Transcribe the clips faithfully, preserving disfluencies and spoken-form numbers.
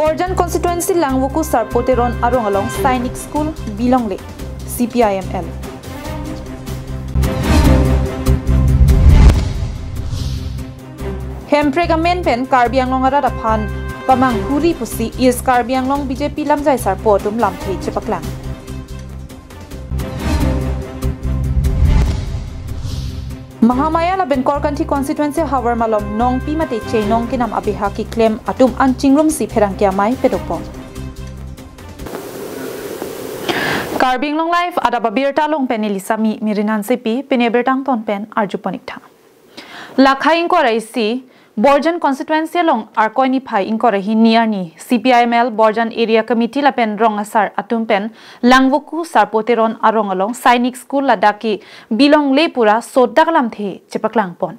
Borjan constituency Langvoku Sarpo Teron arong along Sainik School bilongle, C P I M L. Hemprek amen pen Karbi Anglong arat aphan pamanghuri pusi East Karbi Anglong B J P lamjai sarpo atum lamthe chepaklang. Mahamaya lapen Korkanthi constituency havar malom nongpi mate chenong kenam abeha keklem atum an chingrumsi pherangke amei padopon. Karbi Anglong Live adap abirta along pen neli Sami Mirinan Sepi, pini abirta angton pen arjupon ik tha. Lakhai ingkoi ra isi, Borjan constituency along Arkoi niphai ingkoi ra hini arni C P I M L Borjan Area Committee lapen rong asar atum pen Langvoku Sarpo Teron arong along Sainik School ladak ke bilongle pura sodak lamthe chepaklangpon.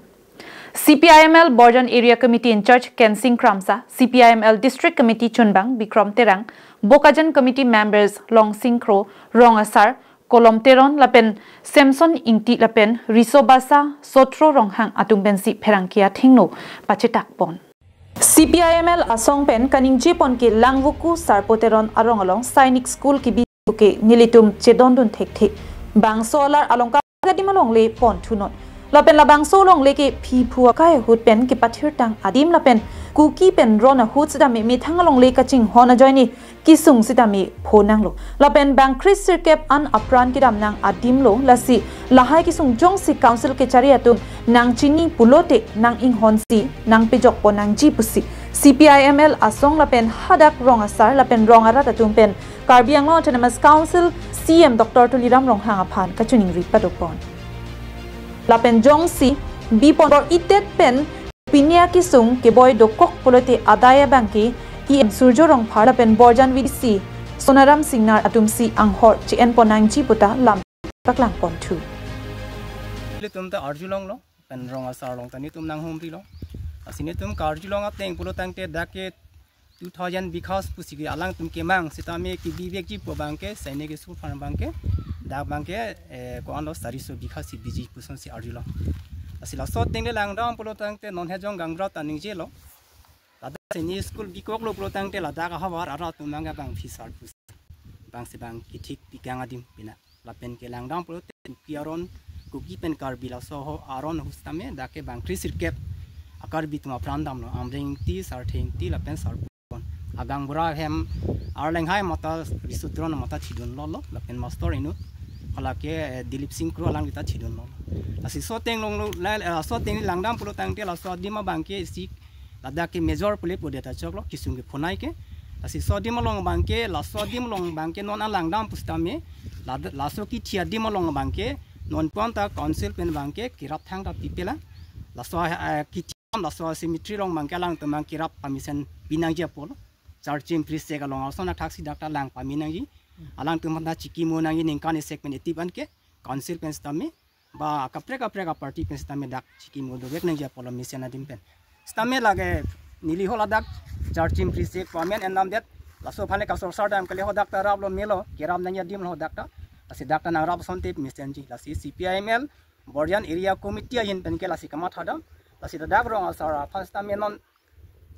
C P I M L Borjan Area Committee in charge Kensing Kramsa, C P I M L District Committee chunbang Bikram Terang, Bokajan Committee members Longsing Kro, rong asar Kolom Teron lapen Samson Ingti lapen Riso Basa Sotro Ronghang atum pensi pherangke athengno pachetakpon. C P I M L asong pen kaningjepon ke Langvoku Sarpo Teron arong along Sainik School kebi ke nelitum chedondun thekthe. Bangso alar along ka adim alongle pon thunon. Lapen labangso alongle ke phiphu akai ahut pen kepathirtang adim lapen Kuki pen ron ahut sitame methang alongle kachinghon ajoine kesung sitame phonanglo. Lapen bang kre sirkep an apran kedam nang adim lo, lasi lahai kesung jongsi council kechari atum nangchini pulote nang-inghonsi nangpejokpon nangji pusi C P I M L asong lapen hadak rong asar lapen rong arat atum pen Karbi Anglong Autonomous Council C E M Doctor Tuliram Ronghang aphan kachiningri padopon. Lapen jongsi bipon bor-idet pen pini akesung keboi dokok pulote adai abangke E M Surjo Rongphar lapen Borjan V D C Sonaram Singnar atumsi anghor che-enpon nangji puta lam paklangpon thu. Ilitum ta arjulonglo, pen rong asar along ta netum nanghumrilo. Lasi netum karjulong ateng pulo tangte dak ke two thousand bighas pusi ke alangtum kemang sitame kebivekji pu abangke Sainik School aphan abangke dak abangke, eh, ko-anlo sariso bigha si biji pusonsi arjulong. Lasi laso ateng le langdam pulo tangte non hejong gaonbura ta ningjelo. Ladak Sainik School bikoklo pulo tangte ladak ahavar arat atum abangke bang phisar pusi bang si bang kethik pikang adim pina. Lapen ke langdam pulote Kuki aron, Kuki pen Karbi laso ho aron ahut sitame dak ke bang kre sirkep a-Karbi atum apran damlo, Amri Ingti, Sarthe Ingti lapen Sarpo Teron. Agaonbura hem Arleng Hai mata Riso Teron mata thidunlolo, lapen mastor inut hala ke, eh, Dilip Sing Kro alangli ta thidunlolo. Lasi laso ateng longlo, la, eh, laso ateng langdam pulo tangte laso adim abangke isi ladak ke major pule pudet achoklo, kesung kephonai ke. Lasi laso adim along abangke, laso adim along abangke non alangdam pusitame, lad-, laso kethi adim along abangke, non puan ta council pen abangke kerap thangta pipelang. Laso, eh, kethi laso cemetery along abangke alangtum abang kerap permission pinangji apotlo. Charchim priest along ason athaksi dak ta lang pame nangji. Alangtum aphan ta chikimo nangji ningkan isi pen eti ban ke council pen sitame ba kaprek kaprek a-party pen sitame dak chikimo dovek nangji apotlo mesen adim pen. Sitame lake neli ho ladak Charchim priest pame endamdet. Laso aphan le kasorsar dam kali ho dak ta raplo melo, kerap nangji adim ho dak ta. Lasi dak ta nangrap asonte mesenji. Lasi C P I M L Borjan Area Committee ahin pen ke lasi kamathadam. Lasi dak rong asar aphan sitame non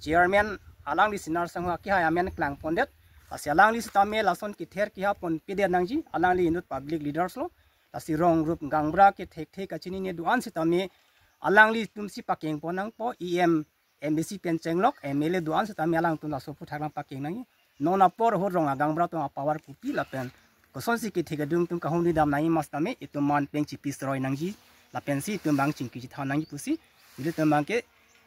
chairman alangli Sinar Sangho akehai amen klangpondet. Lasi alangli sitame lason kether kehap ponpedet nangji, alangli inut public leaders lo. Lasi rong rup gaonbura ke thekthe kachinine do-an sitame alanglitumsi pakengpon nangpo, E M, M A C pen chenglok, M L A do-an sitame alangtum laso aphuthak lang pakeng nangji. Non apor ahut rong agaonbura atum a-power kopi lapen kosonsi kethe kedung atum kahumri dam nangji ma sitame itum man peng chipi seroi nangji lapensi itum bang chingki chithan nangji pusi ilitum abangke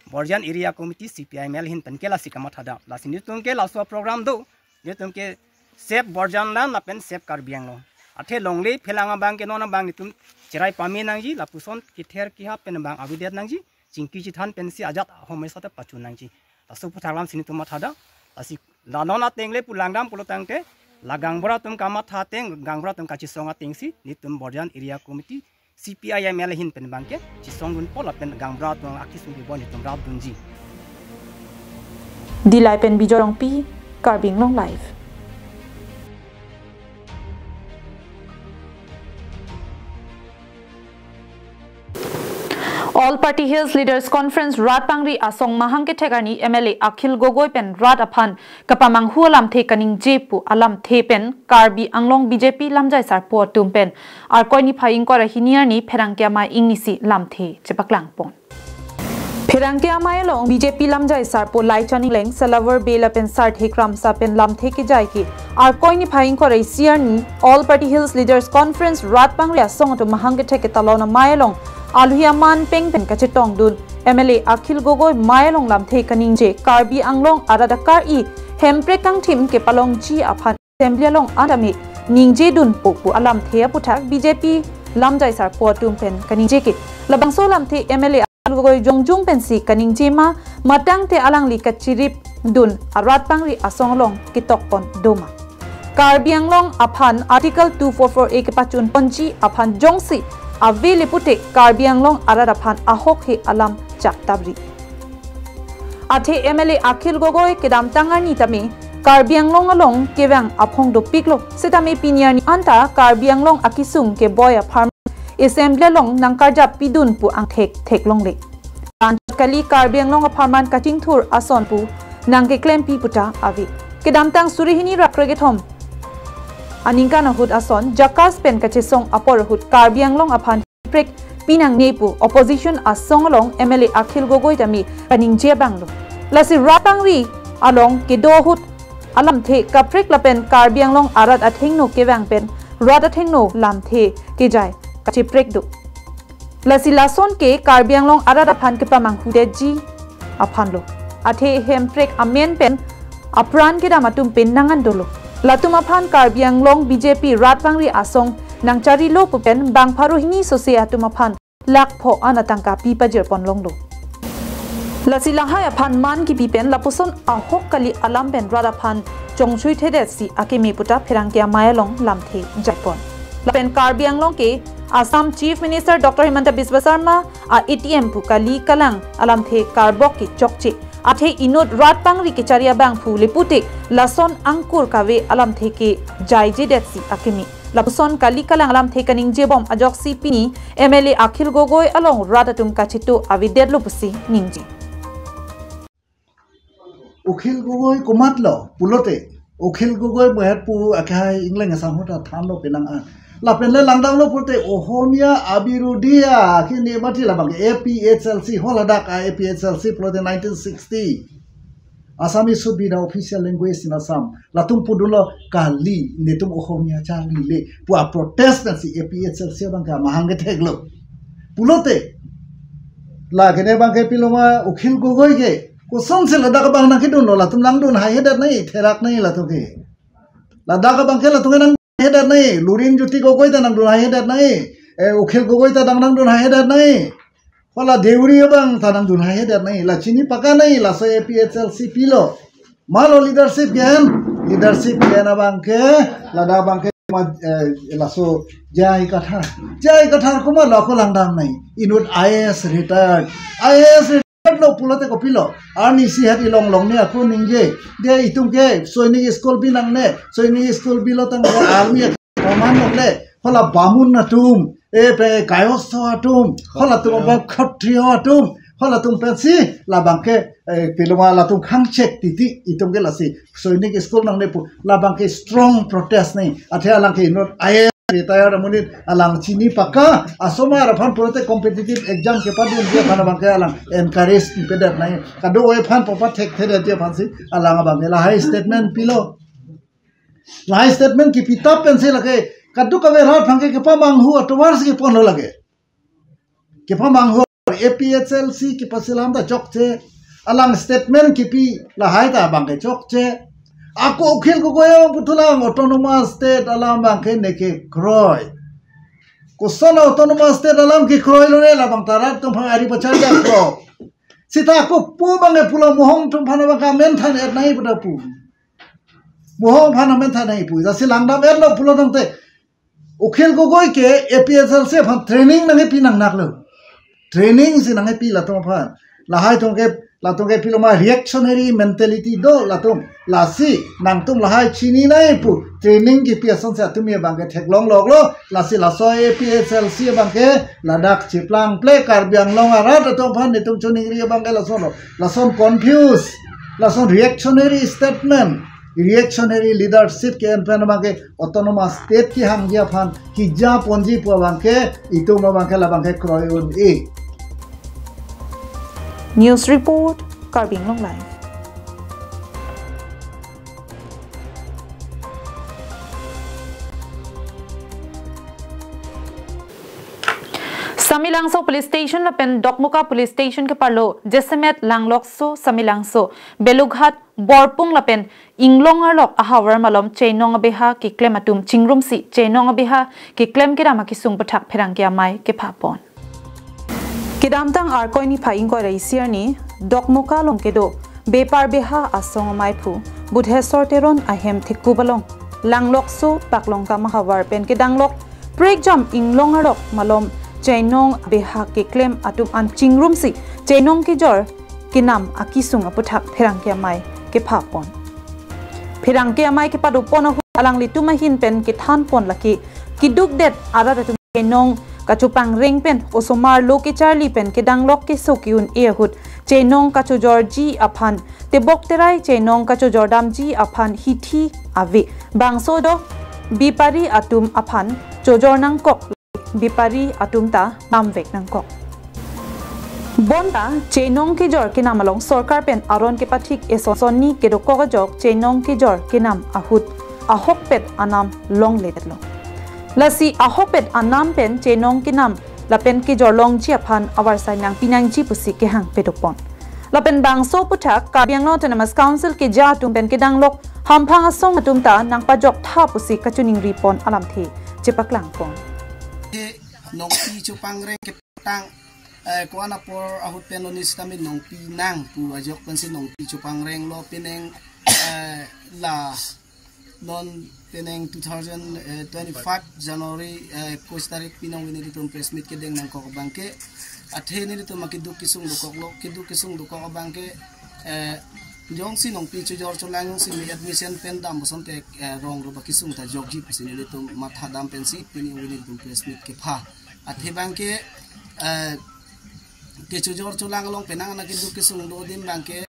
Borjan Area Committee C P I M L ahin pen ke lasi kamathadam. Lasi netum ke laso program do, netum ke Save Borjan Land lapen Save Karbi Anglong. Athe longle phelang abangke non abang netum cherai pame nangji, lapuson kether kehap pen abang avedet nangji, chingki chithan pensi ajat ahom esate pachun nangji. Laso aphuthak lamsi netum mathadam. Lasi la non ateng le pu langdam pulo tangte, la gaonbura atum kamatha ateng, gaonbura atum kachisong atengsi netum Borjan Area Committee C P I M L ahin pen abangke chisongdunpo lapen gaonbura atum akesung keboi netum rapdunji. Dillai pen Bijoy Rongpi, Karbi Anglong Live. All Party Hills Leaders Conference rat pangri asong mahang kethek arni M L A Akhil Gogoi pen rat aphan kapamanghu alamthe kaningje pu alamthe pen Karbi Anglong B J P lamjai sarpo atum pen Arkoi niphai ingkoi ra hini arni pherangke amei ingnisi lamthe chepaklangpon. Pherangke amei along B J P lamjai sarpo Laichan Engleng, Salavar Bey lapen Sarthe Kramsa pen lamthe kejai ke Arkoi niphai ingkoi ra isi arni All Party Hills Leaders Conference rat pangri asong atum mahang kethek ketalon amei along aluhi aman peng pen kachetongdun M L A Akhil Gogoi amei along lamthe kaningje Karbi Anglong arat akar-i hemprek kangthim kepalongji aphan Assembly along an tame ningjedunpo pu alamthe aputhak B J P lamjai sarpo atum pen kaningje ke. Labangso alamthe M L A Akhil Gogoi jongjung pensi kaningje ma, matangte alangli kachiripdun arat pangri asong along ketokpon doma. Karbi Anglong aphan Article two four four A kepachunponji aphan jongsi avele pute Karbi Anglong arat aphan ahokhe alam chaktabri. Athe M L A Akhil Gogoi kedamtang arni tame Karbi Anglong along kevang aphong dopiklo, sitame pini arni anta Karbi Anglong akesung keboi apharman Assembly along nangkarjap pidun pu angthek theklongle. Anchot kali, Karbi Anglong apharman kachingthur ason pu nangkeklempi puta ave. Kedamtang suri hini ra krekethom aningkan ahut ason JACAS pen kachesong apor ahut Karbi Anglong aphan prek pinangne pu opposition asong along M L A Akhil Gogoi tame kaningje abanglo. Lasi rat pangri along kedo ahut alamthe kaprek lapen Karbi Anglong arat athengno kevang pen rat athengno lamthe kejai kacheprek do. Lasi lason ke Karbi Anglong arat aphan kepamanghu detji aphanlo. Athe hemprek amen pen apran kedam atum pen nangan dolo. Latum aphan Karbi Anglong B J P rat pangri asong nangcharilo pu pen bang pharo hini sose atum aphan lakh pho an atangka pi pajirpon longlo. Lasi lahai aphan man kipi pen lapuson ahok kali alam pen rat aphan chongchoi thedetsi akeme puta pherangke amei along lamthe jaipon. Lapen Karbi Anglong ke Assam Chief Minister Doctor Himanta Biswa Sarma a-A T M pu kali kalang alamthe karbok ke chokche. Athe inut rat pangri kechari abangphu le pute lason angkur kave alamthe kejaijedetsi akeme. Lapuson kali kalang alamthe kaningjebom ajoksi pini M L A Akhil Gogoi along rat atum kacheto avedetlo pusi ningje. Akhil Gogoi komatlo pulote, Akhil Gogoi bohet pu akhai Engleng asang hota thanlo penang an. Lapen le langdamlo pulote Ohomia abirudia kini mati labang A P H L C, holadak A P H L C pulote nineteen sixty. Assamese should be the official language in Assam. Latum pudunlo kali, netum Ohomia charlile pu a-protest pensi A P H L C abang ke mahang ketheklo. Pulote la kene abang ke piloma Akhil Gogoi ke kosonsi ladak abang nangkedunlo, latum nangdun haihedet nai, therak nai latum ke. Ladak abang ke latum nanghedet nai, Lurinjyoti Gogoi ta nangdun haihedet nai, eh, Akhil Gogoi ta nang nangdun haihedet nai. Hala Deuri abang ta nangdun haihedet nai, la chini paka nai, laso A P H L C pilo. Malo leadership ke-en, leadership ke-en abang ke, ladak abang ke ma, eh, laso J I Kathar. J I Kathar komatlo ako langdam nai, inut I A S retired. I A S retired lo pulote kopilo. Arnisi hat ilong longne ako ningje. Dia itum ke Sainik School bi nangne, Sainik School bilo tangte army command longle. Hala Bamun atum, e pe Kayostho atum, halatum abang Khattriyo atum, halatum pensi labang ke, eh, piloma latum khangchek titi, itum ke lasi Sainik School nangne pu labang ke strong protest nai. Athe alang ke inut I A S retired amonit, alang chini paka, asomar aphan pulote competitive exam kepadunji aphan abang ke alang encourage pedet nai. Kadokave aphan papathekthedetji aphansi alang abang ke lahai statement pilo. Lahai statement kipi tap pensi lake kadokave rat aphan ke kepamanghu atovarsi keponlo lake. Kepamanghu A P H L C kepasilam ta chokche. Alang statement kipi lahai ta abang ke chokche. Ako Akhil Gogoi abang puthulang autonomous state alam abang ke nekekroi. Koson autonomous state alam kekroilone labang ta rat atum aphan ari pacharjaplo. Seta ako pu abang ke pulo, Mohong atum aphan abang ke amen than-et nai puta pu. Mohong aphan amen than nai pu. Jasi langdam-etlo pulo tangte Akhil Gogoi ke A P H L C aphan training nangkepi nangnaklo. Training si nangkepi latum aphan. Lahai atum ke Latum ke piloma reactionary mentality do latum. Lasi nangtum lahai chini nai pu training kipi asonsi atum ye abang ke theklong loklo. Lasi laso A P H L C abang ke ladak chiplang ple Karbi Anglong arat atum aphan netum choningri abang ke lason lo. Lason confuse, lason reactionary statement, reactionary leadership ke-en pen abang ke autonomous state kehangji aphan keja ponji pu abang ke itum abang ke labang ke kroi un-e. News report, Karbi Anglong Live. Samelangso Police Station lapen Dokmoka Police Station keparlo, Jasemet, Langlokso, Samelangso, Belughat, Borpung lapen Inglong arlok ahavar malom chainong abeha keklem atum chingrumsi chainong abeha keklem kedam akesung aputhak pherangke amei kepapon. Kedamtang Arkoi niphai ingkoi ra isi arni Dokmoka along kedo bepar beha asong amaiphu Budhesor Teron ahem thekup along Langlokso Paklongkam ahavar pen kedanglok prekjam Inglong arlok malom chainong beha keklem atum an chingrumsi chainong kejor kenam akesung aputhak pherangke amei kepapon. Pherangke amei kepadopon ahut alanglitum ahin pen kethanpon lake kedukdet arat atum chainong kachopangreng pen osomar lo kecharli pen kedanglok keso ke-un-e ahut chainong kachojorji aphan tebok terai chainong kachojordamji aphan hithi ave. Bangso do bepari atum aphan chojor nangkok, bepari atum ta namvek nangkok. Bonta chainong kejor kenam along sorkar pen aron kepathik eson sonni kedokok ajok chainong kejor kenam ahut ahokpet anam longledetlo. Lasi ahokpet anam pen chainong kenam lapen kejor longji aphan avarsai nangpi nangji pusi kehang padopon. Lapen bangso aputhak Karbi Anglong Autonomous Council keja atum pen kedanglok hamphang asong atum ta nangpajok tha pusi kachoningripon alamthe chepaklangpon. Nongpi chopangreng kepatang, eh, ko-an apor ahut pen lo ni sitame nongpi nang pu ajok pensi nongpi chopangrenglo, penang, eh, la non penang two thousand twenty-five January, eh, kuis tarik pinong nelitum press meet kedeng nangkok abang ke, athe nelitum akeduk kesung dokoklo, keduk kesung dokok abang ke, eh, jongsi nongpi chojor cholang jongsi me admission pen dam boson te, eh, rong ro ba kesung ta jokji pusi nelitum mathadam pensi pini nelitum press meet kepha. Athe abang ke, eh, kechojor cholang along penang anak keduk kesung do adim abang ke,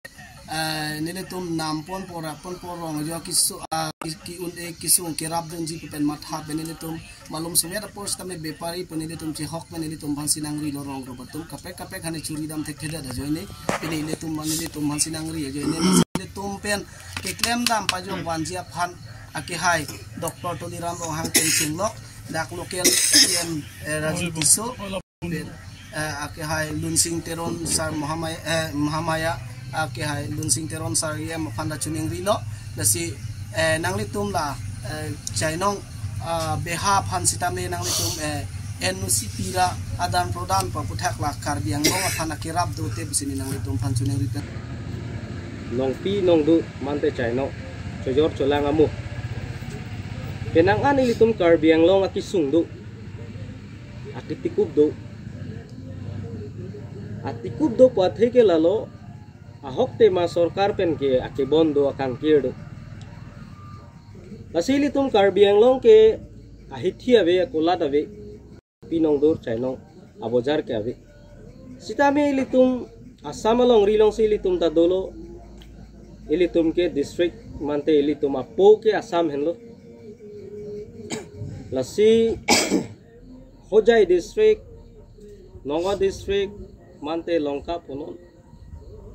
eh, nelitum nam pon pora pon porong jo keso, ah, ke-un-e kesung kerapdunji pu pen matha pen nelitum malom sumet apor sitame bepari pu nelitum chehok pen nelitum aphansi nangrilo, rong ro ba atum kaprek kaprek hani churi dam thekthedet ajoine, pini nelitum man nelitum aphansi nangri ajoine, nelitum pen keklem dam pajok vanji aphan akehai Doctor Tuliram Ronghang pen chinglok, dak local C M, eh, Raju Tisso, pen, eh, akehai Lunsing Teron sir Mahamaya, eh, Mahamaya, akehai Lunsing Teron sir E M aphan ta choningrilo, lasi, eh, nanglitum la, eh, chainong, ah, beha aphan sitame nanglitum, eh, N O C pira adan prodan pa aputhak la Karbi Anglong aphan akerap dote pusi nelitum aphan choningri pen. Nongpi nongdo mante chainong chojor cholang amu. Penang an ilitum Karbi Anglong akesung do, aketikup do. Atikup do pu athe ke lalo, ahok tema sorkar pen ke akebon do, akangkir do. Lasi ilitum Karbi Anglong ke ahithi ave, akolat ave, pi nongdo chainong abojar ke ave. Sitame ilitum Assam alongri alongsi ilitum ta dolo, ilitum ke district mante ilitum apo ke Assam henlo. Lasi Hojai district, Nagaon district, mante Lanka punon.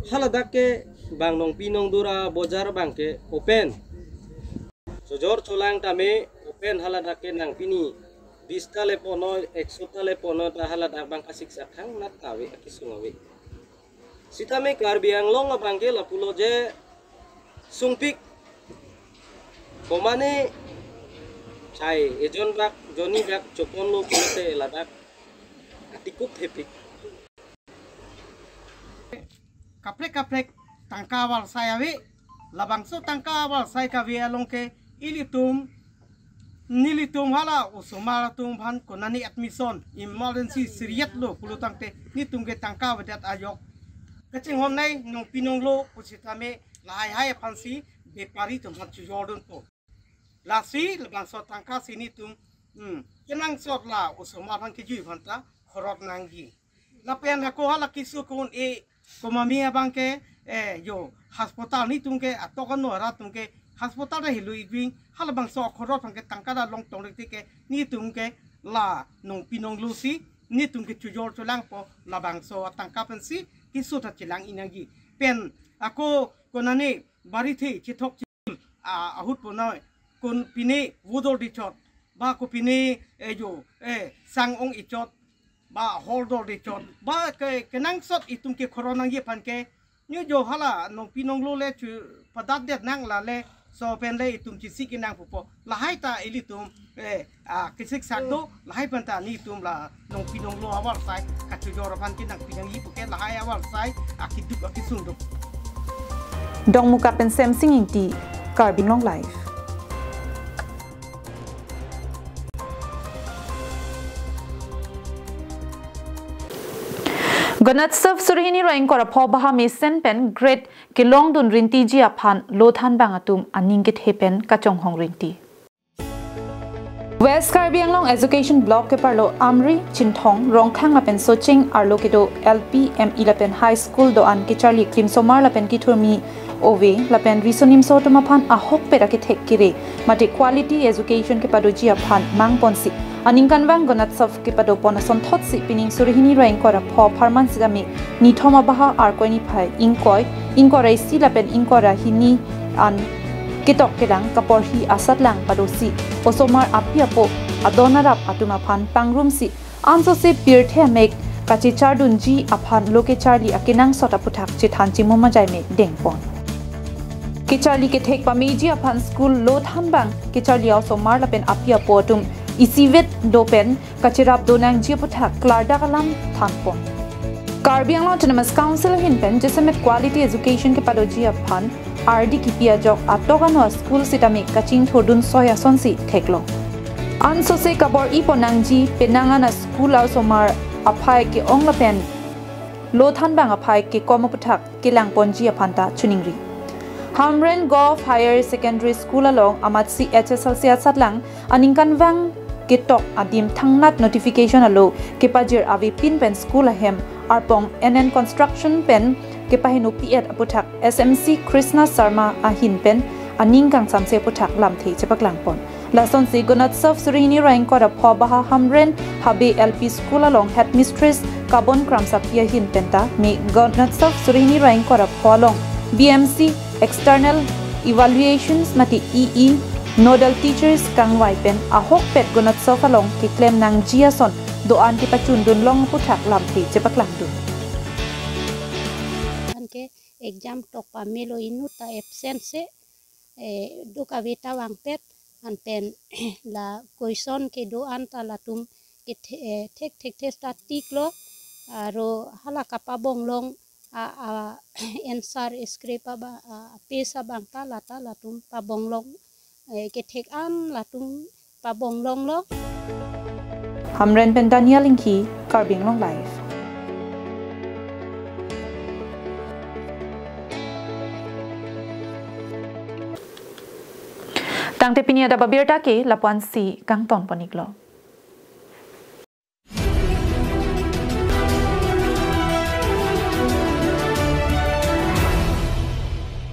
Haladak ke bang nongpi nongdo ra bojar abang ke open. Chojor cholang tame open, haladak ke nang pini bis ta le pono, ekso ta le pono ta haladak abang kasik sakhang nat ave, akesung ave. Sitame Karbi Anglong abang ke lapulo je sungpik. Komane chai ejon bak, jonni bak choponlo pulote ladak atikup thepik. Kaprek kaprek tangka avarsai ave, labangso tangka avarsai kave along ke ilitum, nelitum hala osomar atum aphan konani admission emergency siriyet lo pulo tangte netum ke tangka avedet ajok Kachinghon nai nongpi nonglo pusitame lahai hai aphansi bepari atum aphan chojordunpo. Lasi labangso atangka si netum, hmm, kenangsot la osomar aphan kejui aphanta khorot nangji. Lapen ako hala keso ko-un-e komami abang ke, eh, yo, hospital netum ke atok ano arat atum ke hospital ta helo igring, halabangso akhorot aphan ke tangka ta long tong rikti ke netum ke la nongpi nonglo si netum ke chojor cholangpo, labangso atangka pensi keso ta chelang-i nangji. Pen ako konane barithe chethok a, ahut ponoi, kon pine vodor dechot, ba ko pine, eh, yo, eh, sang ong-echot, ba hordor dechot, ba ke, kenangsot itum ke khorot nangji aphan ke, nyu jo hala nongpi nonglo le chu padatdet nang la le, so pen le itum chesik nang pupo, lahai ta ilitum, eh, a, kesik sak do, lahai pen ta netum la nongpi nonglo avarsai kachojor aphan ke nangpi nangji pu ke lahai avarsai akeduk akesung do. Dongmukak pen Semsing Ingti, Karbi Anglong Live. Ganotsav surhini ra ingkoi ra pho baha mesen pen grade kelongdun rintiji aphan lo thanbang atum aning kethe pen kachonghong rinti. West Karbi Anglong Education Block keparlo Amri, Chinthong, Rongkhang lapen Socheng arlo kedo L P, M E lapen High School do-an kecharli klimsomar lapen kethurmi ove lapen riso nimso atum aphan ahokpet akethek kere mate quality education kepadoji aphan mangponsi aningkanvang Ganotsav kepadopon asonthotsi pining surhini ra ingkoi ra pho apharman sitame nithom abaha Arkoi niphai ingkoi, ingkoi ra isi lapen ingkoi ra hini an ketok kelang kaporhi asatlang padosi osomar api apo adon arap atum aphan pangrumsi ansose pirthe amek kachechardunji aphan lo kecharli akenangsot aputhak chethan chimum ajai me dengpon. Kecharli kethek pameji aphan school lo thanbang kecharli a-osomar lapen api apo atum isivet do pen kacherap do nangji aputhak klardak alam thanpon. Karbi Anglong Autonomous Council ahin pen jasemet quality education kepadoji aphan ardi kipi ajok atok ano a-school sitame kachingthurdun soi asonsi theklo. Ansose kabor-ipon nangji penang an a-school a-osomar aphai ke-ong lapen lo thanbang aphai kekom aputhak kelangponji aphanta choningri. Hamren Govt Higher Secondary School along amatsi H S L C asatlang aningkanvang ketok adim thangnat notification alo kepajir avepin pen school ahem arpong N N Construction pen kepaheno pi-et aputhak S M C Krishna Sharma ahin pen aning kangsamse aputhak lamthe chepaklangpon. Lasonsi Ganotsav surhini ra ingkoi ra pho baha Hamren Habe L P School along Headmistress Kabon Kramsapi ahin penta me Ganotsav surhini ra ingkoi ra pho along B M C External Evaluations mate E E Nodal Teachers kangvai pen ahokpet Ganotsav along keklem nangji ason do-an kepachundun long aputhak lamthe chepaklangdun. Anke exam tok pamelo inut ta absent se, eh, do kave ta vangpet, anpen la question kedo-an ta latum kethe-, eh, thek thek thek ta tiklo, aro hala kapabonglong a, a, answer script aba, a, page abang ta lata latum pabonglong, eh, kethek an latum pabonglonglo. Hamren pen Daniel Inghi, Karbi Anglong Live. Tangte pini adap abirta ke lapu-ansi kangtonpon-iklo.